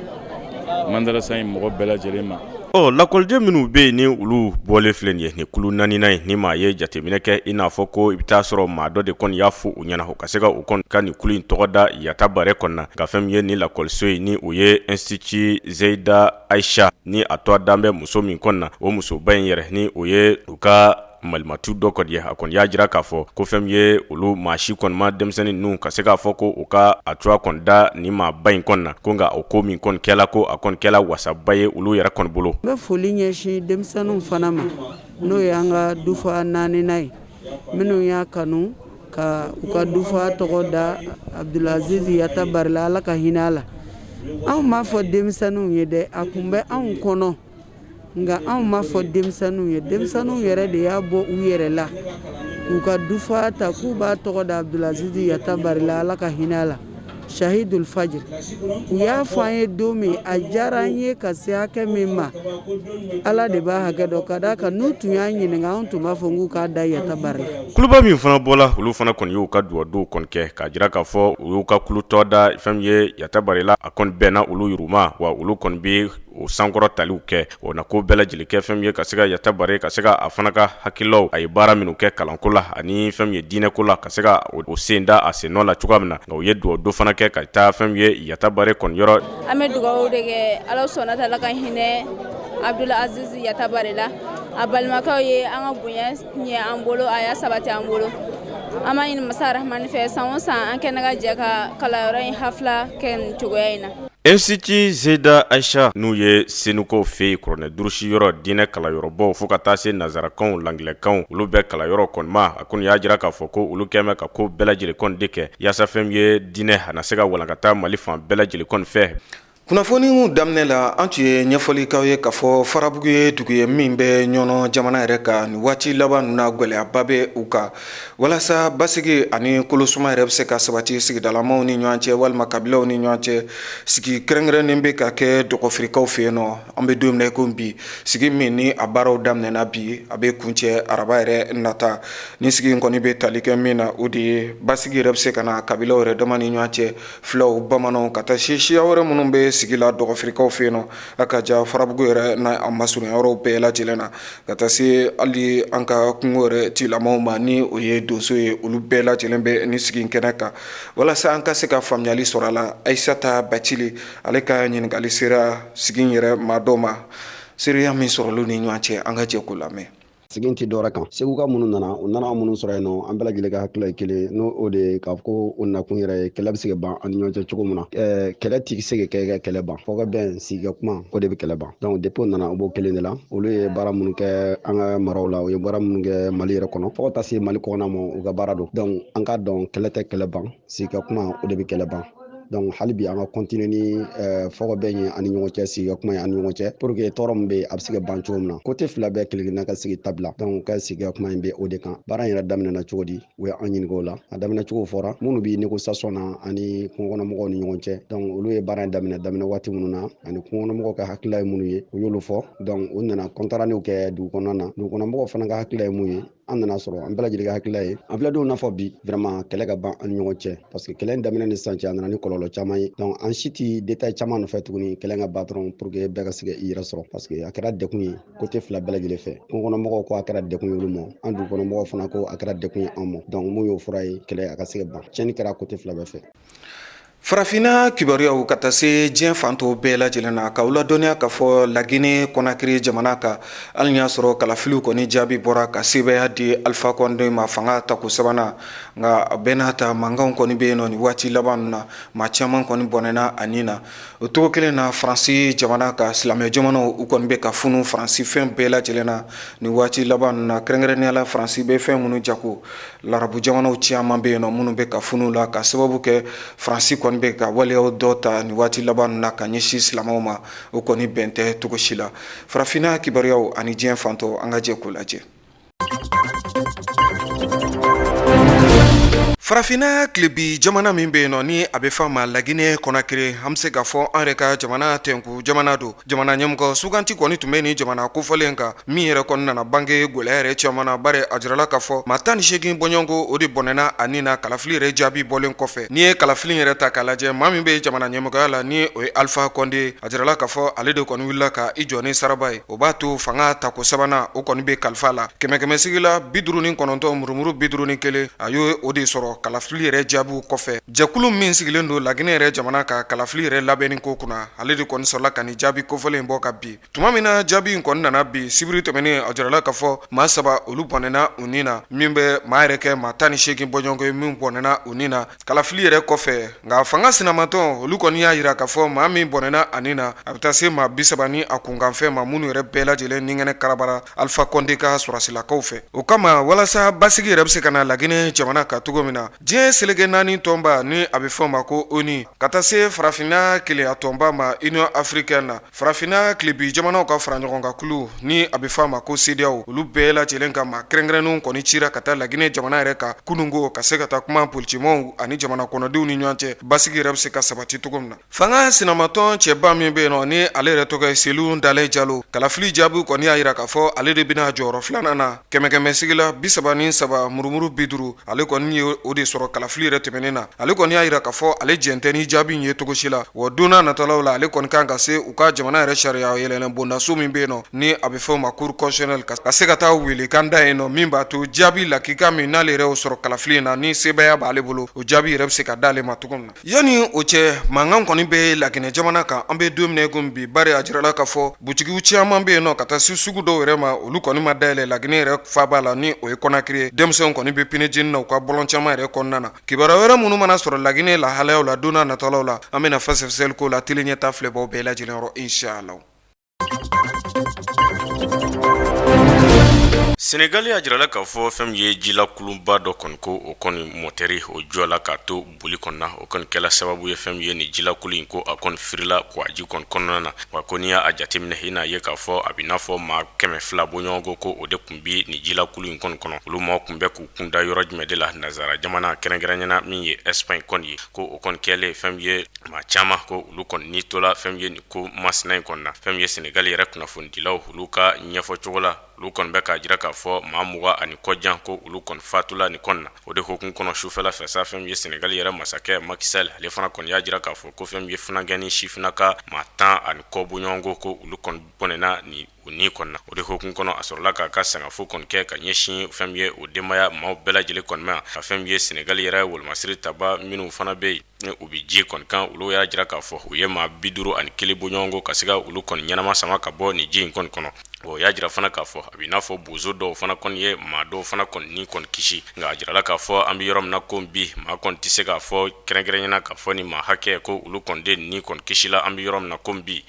madarasa in mɔgɔ bɛɛ lajɛlen ma. Ɔ lakɔliden minnu bɛ yen ni olu bɔlen filɛ nin ye nin kulu naaninan ye, ni maa ye jateminɛ kɛ, i n'a fɔ ko i bɛ taa sɔrɔ maa dɔ de kɔni y'a fɔ u ɲɛna u ka se ka u kɔni ka nin kulu in tɔgɔ da Yatabarɛ kɔni na. Nka fɛn min ye nin lakɔliso ye, ni o ye Institut Zeyida Ayisa, ni a tɔgɔ dan bɛ muso min kɔni na, o musoba in yɛrɛ, ni o ye u ka malimatu dɔ kɔni ye, a kɔni y'a jira k'a fɔ ko fɛn min ye olu maa si kɔni ma denmisɛnnin ninnu ka se k'a fɔ ko u ka a tɔgɔ kɔni da nin maaba in kɔni na, ko nka o ko min kɔni kɛla, ko a kɔni kɛla wasaba ye olu yɛrɛ kɔni bolo. N bɛ foli ɲɛsin denmisɛnninw fana ma, n'o ye an ka dufa naaninan ye, minnu y'a kanu ka u ka dufa tɔgɔ da Abdulaziz Yatabare la, Ala ka hinɛ a la. Anw m'a fɔ denmisɛnninw ye dɛ, a tun bɛ anw kɔnɔ, nka anw m'a fɔ denmisɛnninw ye. Denmisɛnninw yɛrɛ de y'a bɔ u yɛrɛ la k'u ka dufa ta k'u b'a tɔgɔ da Abdulaziz Yatabare la, Ala ka hinɛ a la, Shahidul Fajr. U y'a fɔ an ye don min, a diyara an ye ka se hakɛ min ma, Ala de b'a hakɛ dɔn, ka d'a kan n'u tun y'an ɲininka, anw tun b'a fɔ k'u k'a da Yatabare la. Kuluba min fana bɔla, olu fana kɔni y'u ka dugawu kɔni kɛ k'a jira k'a fɔ u y'u ka kulu tɔgɔ da fɛn min ye Yatabare la, a kɔni bɛnna olu yɛrɛw ma, wa olu kɔni bɛ o sankɔrɔ taliw kɛ, o na ko bɛɛ lajɛlen kɛ fɛn min ye ka se ka Yatabare ka se ka a fana ka hakililaw, a ye baara minnu kɛ kalanko la ani fɛn min ye diinɛko la, ka se ka o sen da a sen nɔ la cogoya min na. Nka u ye dugawu don fana kɛ ka taa fɛn min ye Yatabare kɔni yɔrɔ. An bɛ dugawu de kɛ Ala subahana taala ka hinɛ Abdulaziz Yatabare la, a balimakɛw ye an ka bonya ɲɛ an bolo, a y'a sabati an bolo. An b'a ɲini masa Rahamani fɛ, san o san an kɛnɛ ka jɛ ka kalanyɔrɔ in hafila kɛ nin cogoya in na. Institut Zeyida Ayisa, n'u ye Senukaw fɛ yen kuranɛ durusi yɔrɔ, diinɛ kalanyɔrɔbaw, fo ka taa se nansarakanw, langilɛkanw, olu bɛɛ kalanyɔrɔ kɔni ma, a kɔni y'a jira k'a fɔ ko olu kɛlen bɛ ka ko bɛɛ lajɛlen kɔni de kɛ yaasa fɛn min ye diinɛ a na se ka walankata Mali fan bɛɛ lajɛlen kɔni fɛ. Kunnafoniw daminɛ la, an tun ye ɲɛfɔli k'aw ye k'a fɔ Farabugu ye dugu ye min bɛ Ɲɔnɔ jamana yɛrɛ kan. Nin waati laban ninnu na, gɛlɛyaba bɛ u kan. Walasa basigi ani kolosuma yɛrɛ bɛ se ka sabati sigidalamaw ni ɲɔgɔn cɛ walima kabilaw ni ɲɔgɔn cɛ, sigi kɛrɛnkɛrɛnnen bɛ ka kɛ dɔgɔfirikaw fɛ yen nɔ. An bɛ don min na i ko bi, sigi min ni a baaraw daminɛna bi, a bɛ kuncɛ araba yɛrɛ nata. Ni sigi in kɔni bɛ tali kɛ min na, o de ye basigi yɛrɛ bɛ se ka na kabilaw yɛrɛ dama ni ɲɔgɔn cɛ, fulaw, bamananw, ka taa se siya wɛrɛ minnu bɛ sigi la dɔgɔfirikaw fɛ yen nɔ, a ka ja Farabugu yɛrɛ n'a a masurunya yɔrɔw bɛɛ lajɛlen na, ka taa se hali an ka kungo yɛrɛ tilamaw ma, ni o ye donso ye, olu bɛɛ lajɛlen bɛ ni sigi kɛnɛ kan. Walasa an ka se ka faamuyali sɔrɔ a la, Ayisata Bacili ale ka ɲininkali sera sigi yɛrɛ maa dɔ ma. Seereya min sɔrɔla u ni ɲɔgɔn cɛ, an ka jɛ k'o lamɛn. Sigi in tɛ dɔwɛrɛ kan, seguka minnu nana, u nana minnu sɔrɔ yen nɔ, an bɛɛ lajɛlen ka hakilila ye kelen, n'o o de ye k'a fɔ ko o nakun yɛrɛ ye kɛlɛ bɛ se ka ban an ni ɲɔgɔn cɛ cogo min na. Kɛlɛ tɛ se ka kɛ ka kɛlɛ ban, fo ka bɛn, sigi ka kuma, o de bɛ kɛlɛ ban. Donc depuis u nana, u b'o kelen de la. Olu ye baara minnu kɛ an ka maraw la, u ye baara minnu kɛ Mali yɛrɛ kɔnɔ, fo ka taa se Mali kɔnɔna ma, u ka baara don. Donc an k'a dɔn, kɛlɛ tɛ kɛlɛ ban, sigi ka kuma, o de bɛ kɛlɛ ban. Donc hali bi an ka continuer ni fɔkabɛn ye an ni ɲɔgɔn cɛ, sigi ka kuma ye an ni ɲɔgɔn cɛ, pour que tɔɔrɔ min bɛ yen, a bɛ se ka ban cogo min na. Côté fila bɛɛ kelenkelenna ka sigi tabila. Donc ka sigi ka kuma in bɛ o de kan. Baara in yɛrɛ daminɛna cogo di? U ye an ɲininka o la. A daminɛ cogo fɔra minnu bɛ négociation na ani kungokɔnɔmɔgɔw ni ɲɔgɔn cɛ. Donc olu ye baara in daminɛ waati minnu na, ani kungokɔnɔmɔgɔw ka hakilila ye minnu ye, u y'olu fɔ. Donc u nana compte rendu kɛ dugu kɔnɔna na. Dugukɔnɔmɔgɔw fana ka hakilila ye mun ye? An nana sɔrɔ an bɛɛ lajɛlen ka hakilila ye, an filɛ don n'a fɔ bi, vraiment kɛlɛ ka ban an ni ɲɔgɔn cɛ, parce que kɛlɛ in daminɛ ni sisan cɛ, a nana ni kɔlɔlɔ caman ye. Donc an si ti détail caman nɔfɛ tuguni, kɛlɛ ka ban dɔrɔn pour que bɛɛ ka se ka i yɛrɛ sɔrɔ, parce que a kɛra degun ye côté fila bɛɛ lajɛlen fɛ. Kungokɔnɔmɔgɔw ko a kɛra degun ye olu ma, an dugukɔnɔmɔgɔw fana ko a kɛra degun ye an ma. Donc mun y'o fura ye? Kɛlɛ a ka se ka ban. Tiɲɛni kɛra côté fila bɛɛ fɛ. Farafinna kibaruyaw ka taa se diɲɛ fan tɔw bɛɛ lajɛlen na, k'aw ladɔnniya k'a fɔ Lagine Kɔnakiri jamana kan, hali y'a sɔrɔ kalafiliw kɔni jaabi bɔra ka sebaaya di Alifa Kɔnde ma fanga tako sabanan, nka a bɛɛ n'a ta, mankanw kɔni bɛ yen nɔ nin waati laban na, maa caman kɔni bɔnɛna a ni na. O cogo kelen na, Faransi jamana ka silamɛ jamanaw, u kɔni bɛ ka funu Faransi fɛn bɛɛ lajɛlen na nin waati laban na, kɛrɛnkɛrɛnnenya la Faransi bɛ fɛn minnu jago. Larabu jamanaw caman bɛ yen nɔ minnu bɛ ka funu la, ka sababu kɛ Faransi kɔni bɛ ka waleyaw dɔ ta nin waati laban na ka ɲɛsin silamɛw ma, o kɔni bɛn tɛ cogo si la. Farafinna kibaruyaw ani diɲɛ fan tɔw, an ka jɛ k'o lajɛ. Farafinna tilebi jamana min bɛ yen nɔ ni a bɛ f'a ma Laginɛ Kɔnakiri, an bɛ se k'a fɔ an yɛrɛ ka jamana tɛnku jamana don. Jamana ɲɛmɔgɔ suganti kɔni tun bɛ nin jamana kofɔlen kan min yɛrɛ kɔni nana bange gɛlɛya yɛrɛ caman na, bari a jirala k'a fɔ maa 18 bɔɲɔgɔnko o de bɔnɛna a ni na kalafili yɛrɛ jaabi bɔlen kɔfɛ. N'i ye kalafili yɛrɛ ta k'a lajɛ, maa min bɛ jamana ɲɛmɔgɔya la ni o ye Alpha Condé, a jirala k'a fɔ ale de kɔni wulila ka i jɔ ni saraba ye. O b'a to fanga tako sabanan o kɔni bɛ kalifa la kɛmɛ kɛmɛ sigi la 59 murumuru 51, a y'o o de sɔrɔ kalafili yɛrɛ jaabiw kɔfɛ. Jɛkulu min sigilen don Laginɛ yɛrɛ jamana ka kalafili yɛrɛ labɛnni ko kunna, ale de kɔni sɔrɔla ka nin jaabi kofɔlen bɔ ka bin. Tuma min na jaabi in kɔni nana bin sibiri tɛmɛnen, a jirala k'a fɔ maa saba olu bɔnɛna u ni na, min bɛ maa yɛrɛ kɛ maa 18 bɔɲɔgɔnko ye min bɔnɛna u ni na kalafili yɛrɛ kɔfɛ. Nka fanga sinamatɔn olu kɔni y'a jira k'a fɔ maa min bɔnɛna a ni na, a bɛ taa se maa 30 ni a kunkanfɛn ma, minnu yɛrɛ bɛɛ lajɛlen ni kɛnɛ karabara Alpha Condé ka sɔrɔdasilakaw fɛ. O kama, walasa basigi yɛrɛ bɛ se ka na Laginɛ jamana kan cogo min na, diɲɛ seleke naani tɔnba ni a bɛ fɔ o ma ko ONU, ka taa se farafinna kelenya tɔnba ma Union africaine na, Farafinna tilebi jamanaw ka fara ɲɔgɔn kan kulu ni a bɛ fɔ a ma ko CEDEAO, olu bɛɛ lajɛlen ka maa kɛrɛnkɛrɛnnenw kɔni cira ka taa Laginɛ jamana yɛrɛ kan kununko, ka se ka taa kuma politikimɔgɔw ani jamana kɔnɔdenw ni ɲɔgɔn cɛ, basigi yɛrɛ bɛ se ka sabati cogo min na. Fanga sinamatɔn cɛba min bɛ yen nɔ ni ale yɛrɛ tɔgɔ ye Selu Dale Jalo, kalafili jaabi kɔni y'a jira k'a fɔ ale de bɛna jɔyɔrɔ filanan na kɛmɛ kɛmɛ sigi la 33 murumuru 50, ale kɔni ye o de sɔrɔ kalafili yɛrɛ tɛmɛnen na. Ale kɔni y'a jira k'a fɔ ale jɛn tɛ ni jaabi in ye cogo si la, wa don n'a natalaw la ale kɔni kan ka se u ka jamana yɛrɛ sariya yɛlɛnɛ bondaso min bɛ yen nɔ ni a bɛ fɔ o ma cour constitutionnelle, ka se ka taa welekan da yen nɔ min b'a to jaabi lakika min n'ale yɛrɛ y'o sɔrɔ kalafili in na ni sebaaya b'ale bolo, o jaabi yɛrɛ bɛ se ka d'ale ma cogo min na. Yanni o cɛ, mankan kɔni bɛ Laginɛ jamana kan an bɛ don min na i komi bi, bari a jirala k'a fɔ butigiw caman bɛ yen nɔ ka taa se sugu dɔw yɛrɛ ma, olu kɔni ma dayɛlɛ Laginɛ yɛrɛ faaba la ni o ye Kɔnakiri ye. Denmisɛnw kɔni bɛ pneu jeni na u ka bɔlɔn caman yɛrɛ kɔnɔna na. Kibaruya wɛrɛ minnu mana sɔrɔ Laginɛ lahalayaw la don n'a natalaw la, an bɛna fɛsɛfɛsɛli k'o la tele ɲɛta filɛbaw bɛɛ lajɛlen yɔrɔ, inshallah. Senegali, a jirala k'a fɔ fɛn min ye jilakulunba dɔ kɔni ko o kɔni mɔtɛri o jɔla k'a to boli kɔnɔna, o kɔni kɛla sababu ye fɛn min ye nin jilakulu in ko a kɔni firila kɔgɔji kɔni kɔnɔna na. Wa ko n'i y'a jateminɛ, i n'a ye k'a fɔ a bɛ n'a fɔ maa 200 bɔɲɔgɔnko ko o de tun bɛ nin jilakulu in kɔni kɔnɔ. Olu maaw tun bɛ k'u kunda yɔrɔ jumɛn de la? Nansara jamana, kɛrɛnkɛrɛnyana min ye Espagne kɔni ye, ko o kɔni kɛlen fɛn min ye maa caman ko olu kɔni ni tola fɛn min ye nin ko masina in kɔnɔna. Fɛn min ye Senegali yɛrɛ kunnafonidilaw olu ka ɲɛfɔ cogo la, olu kɔni bɛ k'a jira k'a fɔ maa 20 ani kɔjan ko olu kɔni fatula nin kɔnɔna. O de hukumu kɔnɔ, sufɛla fɛ sa, fɛn min ye Senegali yɛrɛ masakɛ Macky Sall, ale fana kɔni y'a jira k'a fɔ ko fɛn min ye funankɛnin sifinnaka maa 10 ani kɔ bɔɲɔgɔnko ko olu kɔni bɔnɛna nin u ni kɔnɔna. O de hukumu kɔnɔ, a sɔrɔla k'a ka sangafo kɔni kɛ ka ɲɛsin fɛn min ye o denbaya maaw bɛɛ lajɛlen kɔni ma, ka fɛn min ye Senegali yɛrɛ wolomasiri taba minnu fana bɛ yen ni u bɛ ji kɔni kan, olu y'a jira k'a fɔ u ye maa 51 bɔɲɔgɔnko ka se ka olu kɔni ɲɛnama sama ka bɔ nin ji in kɔni kɔnɔ. O y'a jira fana k'a fɔ a bɛ n'a fɔ bozo dɔw fana kɔni ye maa dɔw fana kɔni ni kɔni kisi. Nka a jirala k'a fɔ an bɛ yɔrɔ min na ko bi, maa kɔni tɛ se k'a fɔ kɛrɛnkɛrɛnyana k'a fɔ ni maa hakɛ ko olu kɔni de ni kɔni kisila an bɛ yɔrɔ min na ko bi.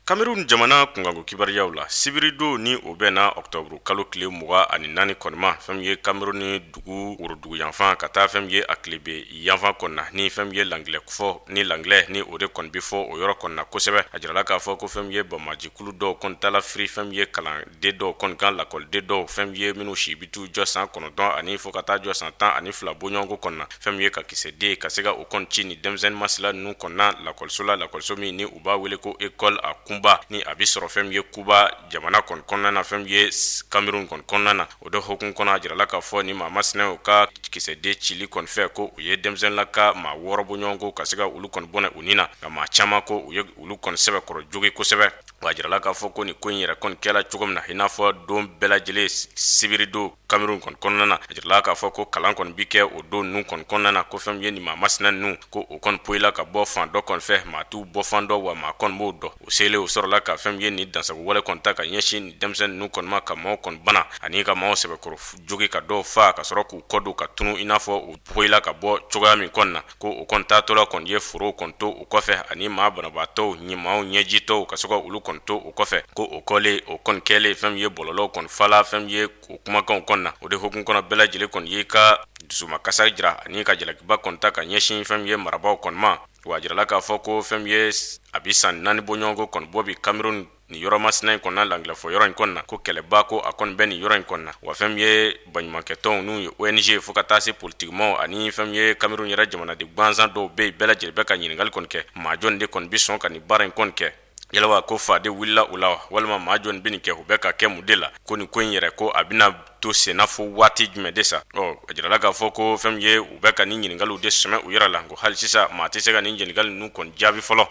Cameroun jamana kunkanko kibaruyaw la, sibiridon ni o bɛnna ɔkutɔburu kalo tile 24 kɔni ma, fɛn min ye Cameroun dugu worodugu yanfan ka taa fɛn min ye a tilebin yanfan kɔni na, ni fɛn min ye langilɛ fɔ ni langilɛ ni o de kɔni bɛ fɔ o yɔrɔ kɔni na kosɛbɛ. A jirala k'a fɔ ko fɛn min ye banbaancikulu dɔw kɔni taala firi fɛn min ye kalanden dɔw kɔni kan, lakɔliden dɔw, fɛn min ye minnu si bɛ t'u jɔ san 9 ani fo ka taa jɔ san 12 bɔɲɔgɔnko kɔni na, fɛn min ye ka kisɛden ka se ka o kɔni ci ni denmisɛnnin masina ninnu kɔnɔna lakɔliso la, lakɔliso min ni u b'a wele ko école a Kumba, ni a bɛ sɔrɔ fɛn min ye Kuba jamana kɔni kɔnɔna na, fɛn min ye Cameroun kɔni kɔnɔna na. O de hukumu kɔnɔ, a jirala k'a fɔ ni maa masinaw ka kisɛden cili kɔni fɛ, ko u ye denmisɛnninla ka maa 6 bɔɲɔgɔnko ka se ka olu kɔni bɔnɛ u ni na, nka maa caman ko u ye olu kɔni sɛbɛkɔrɔ jogin kosɛbɛ. Wa a jirala k'a fɔ ko nin ko in yɛrɛ kɔni kɛla cogo min na, i n'a fɔ don bɛɛ lajɛlen sibiridon Cameroun kɔni kɔnɔna na, a jirala k'a fɔ ko kalan kɔni bi kɛ o don ninnu kɔni kɔnɔna na, ko fɛn min ye nin maa masina ninnu ko o kɔni poyila ka bɔ fan dɔ kɔni fɛ, maa t'u bɔ fan dɔn, wa maa kɔni b'o dɔn. O selen, o sɔrɔla ka fɛn min ye nin dansago wale kɔni ta ka ɲɛsin nin denmisɛnnin ninnu kɔni ma, ka maaw kɔni bana ani ka maaw sɛbɛkɔrɔ jogin, ka dɔw faa ka sɔrɔ k'u kɔ don ka tunu i n'a fɔ u poyila ka bɔ cogoya min kɔni na. Ko o kɔni taatɔla kɔni ye forow kɔni to u kɔfɛ ani maa banabaatɔw ni maaw ɲɛjitɔw ka se ka olu kɔni to u kɔfɛ. Ko o kɔlen o kɔni kɛlen, fɛn min ye bɔlɔlɔw kɔni fala fɛn min ye o kumakanw kɔni na. O de hukumu kɔnɔ, bɛɛ lajɛlen kɔni y'i ka dusumakasa jira ani ka jalakiba kɔni ta ka ɲɛsin fɛn min ye marabaaw kɔni ma. Wa a jirala k'a fɔ ko fɛn min ye a bɛ san 4 bɔɲɔgɔnko kɔni bɔ bi Cameroun. Nin yɔrɔ masina in kɔnɔna langilafɔ yɔrɔ in kɔnɔna ko kɛlɛba ko a kɔni bɛ nin yɔrɔ in kɔnɔna wa fɛn min ye baɲumankɛtɔnw n'u ye ONG fo ka taa se politikimaaw ani fɛn min ye Cameroun yɛrɛ jamanaden gansan dɔw bɛ yen bɛɛ lajɛlen bɛ ka ɲininkali kɔni kɛ maa jɔni de kɔni bɛ sɔn ka nin baara in kɔni kɛ yala wa ko fa de wulila u la wa walima maa jɔni bɛ nin kɛ u bɛ ka kɛ mun de la ko nin ko in yɛrɛ ko a bɛna to senna fo waati jumɛn de sa ɔ a jirala k'a fɔ ko fɛn min ye u bɛ ka nin ɲininkaliw de sɛmɛ u yɛrɛ la ko hali sisan maa tɛ se ka nin ɲininkali ninnu kɔni jaabi fɔlɔ.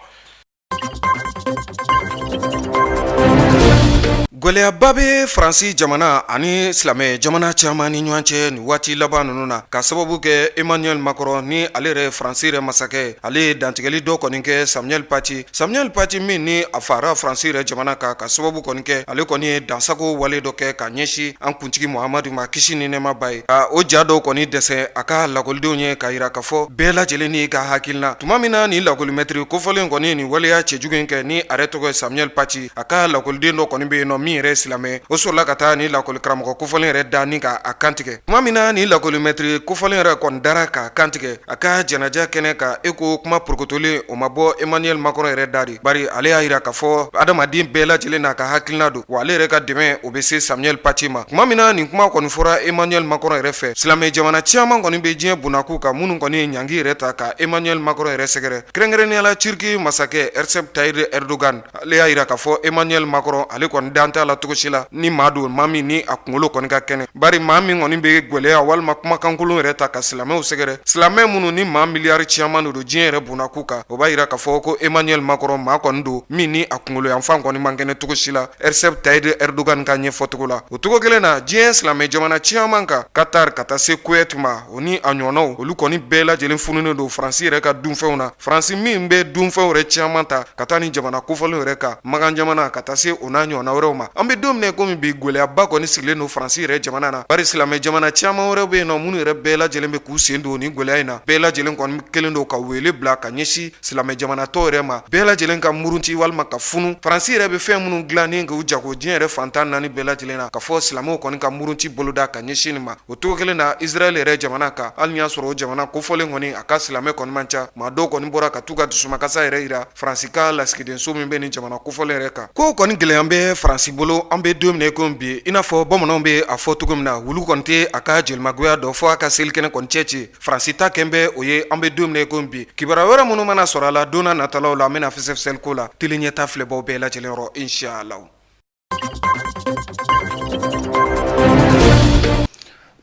Gɛlɛyaba bɛ Faransi jamana ani silamɛ jamana caman ni ɲɔgɔn cɛ nin waati laban ninnu na ka sababu kɛ Emmanuel Macron ni ale yɛrɛ Faransi yɛrɛ masakɛ ale ye dantigɛli dɔ kɔni kɛ Samuel Paty Samuel Paty min ni a fara Faransi yɛrɛ jamana kan ka sababu kɔni kɛ ale kɔni ye dansago wale dɔ kɛ ka ɲɛsin an kuntigi Muhamadu ma kisi ni nɛɛma b'a ye ka o ja dɔw kɔni dɛsɛ a ka lakɔlidenw ye ka yira k'a fɔ bɛɛ lajɛlen n'i ka hakilina tuma min na nin lakɔlimɛtiri kofɔlen kɔni nin waleya cɛjugu in kɛ ni a yɛrɛ tɔgɔ ye Samuel Paty a ka lakɔliden dɔ kɔni bɛ yen nɔ min yɛrɛ ye silamɛ o sɔrɔla ka taa ni lakɔli karamɔgɔ kofɔlen yɛrɛ da ni ka a kantigɛ tuma min na ni lakɔlimɛtiri kofɔlen yɛrɛ kɔni dara k'a kantigɛ a ka janaja kɛnɛ kan e ko kuma porokotolen o ma bɔ Emmanuel Macron yɛrɛ da de bari ale y'a yira k'a fɔ adamaden bɛɛ lajɛlen n'a ka hakilina don wa ale yɛrɛ ka dɛmɛ o bɛ se Samuel Paty ma tuma min na nin kuma kɔni fɔra Emmanuel Macron yɛrɛ fɛ silamɛ jamana caman kɔni bɛ diɲɛ bunakun kan minnu kɔni ye ɲangi yɛrɛ ta ka Emmanuel Macron yɛrɛ sɛgɛrɛ kɛrɛnkɛrɛnnenya la Turquie masakɛ Recep Tayyip Erdogan ale y'a yira k'a fɔ Emmanuel Macron ale kɔni dan t'a la cogo si la ni maa don maa min ni a kunkolo kɔni ka kɛnɛ bari maa min kɔni bɛ gwɛlɛya walima kumakankolon yɛrɛ ta ka silamɛw sɛgɛrɛ silamɛ minnu ni maa miliyari caman don diɲɛ yɛrɛ bunakun kan o b'a yira k'a fɔ ko Emmanuel Macron maa kɔni don min ni a kunkolo yanfan kɔni man kɛnɛ cogo si la Recep Tayyip Erdogan ka ɲɛfɔcogo la o cogo kelen na diɲɛ silamɛ jamana caman kan Qatar ka taa se Kuwait ma o ni a ɲɔgɔnnaw olu kɔni bɛɛ lajɛlen fununen don Faransi yɛrɛ ka dunfɛnw na Faransi min bɛ dunfɛnw yɛrɛ caman ta ka taa ni jamana kofɔlenw yɛrɛ kan Makan jamana ka taa se o n'a ɲɔgɔnna wɛrɛw ma an bɛ don min na komi bi gɛlɛyaba kɔni sigilen don Faransi yɛrɛ jamana na bari silamɛ jamana caman wɛrɛw bɛ yen nɔ minnu yɛrɛ bɛɛ lajɛlen bɛ k'u sen don nin gɛlɛya in na bɛɛ lajɛlen kɔni kɛlen don ka wele bila ka ɲɛsin silamɛ jamana tɔw yɛrɛ ma bɛɛ lajɛlen ka murunti walima ka funu Faransi yɛrɛ bɛ fɛn minnu dilan ni k'u jago diɲɛ yɛrɛ fan 14 bɛɛ lajɛlen na ka fɔ silamɛw kɔni ka murunti boloda ka ɲɛsin nin ma o cogo kelen na Israël yɛrɛ jamana kan hali y'a sɔrɔ o jamana kofɔlen kɔni a ka silamɛ kɔni man ca maa dɔw kɔni bɔra ka t'u ka dusumakasa yɛrɛ yira Faransi ka lasigidenso min bɛ nin jamana kofɔlen yɛrɛ kan ko kɔni gɛlɛya bɛ Faransi bolo an bɛ don min na komi bi i n'a fɔ bamananw bɛ a fɔ cogo min na wulu kɔni tɛ a ka jelimagoya dɔn fo a ka selikɛnɛ kɔni cɛ ci Faransi ta kɛn bɛ o ye an bɛ don min na komi bi kibaruya wɛrɛ minnu mana sɔrɔ a la don nataw la an bɛna fɛsɛfɛsɛli k'o la tele ɲɛta filɛbaw bɛɛ lajɛlen yɔrɔ inshallah.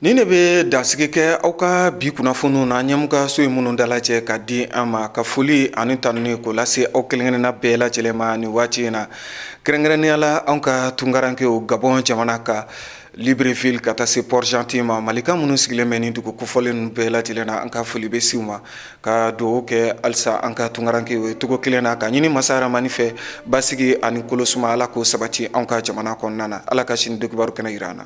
Nin de bɛ dansigi kɛ aw ka bi kunnafoniw na ɲɛmu ka so ye minnu dalajɛ ka di an ma ka foli ani tanuni k'o lase aw kelenkelenna bɛɛ lajɛlen ma nin waati in na kɛrɛnkɛrɛnnenya la anw ka tunkarankew Gabon jamana kan Libreville ka taa se Port-Gentil ma malika minnu sigilen bɛ nin dugu kofɔlen ninnu bɛɛ lajɛlen na an ka foli bɛ se u ma ka dugawu kɛ halisa an ka tunkarankew ye cogo kelen na ka ɲini masa ramani fɛ basigi ani kolosuma ala k'o sabati anw ka jamana kɔnɔna na ala ka sini don kibaru kɛnɛ jira an na.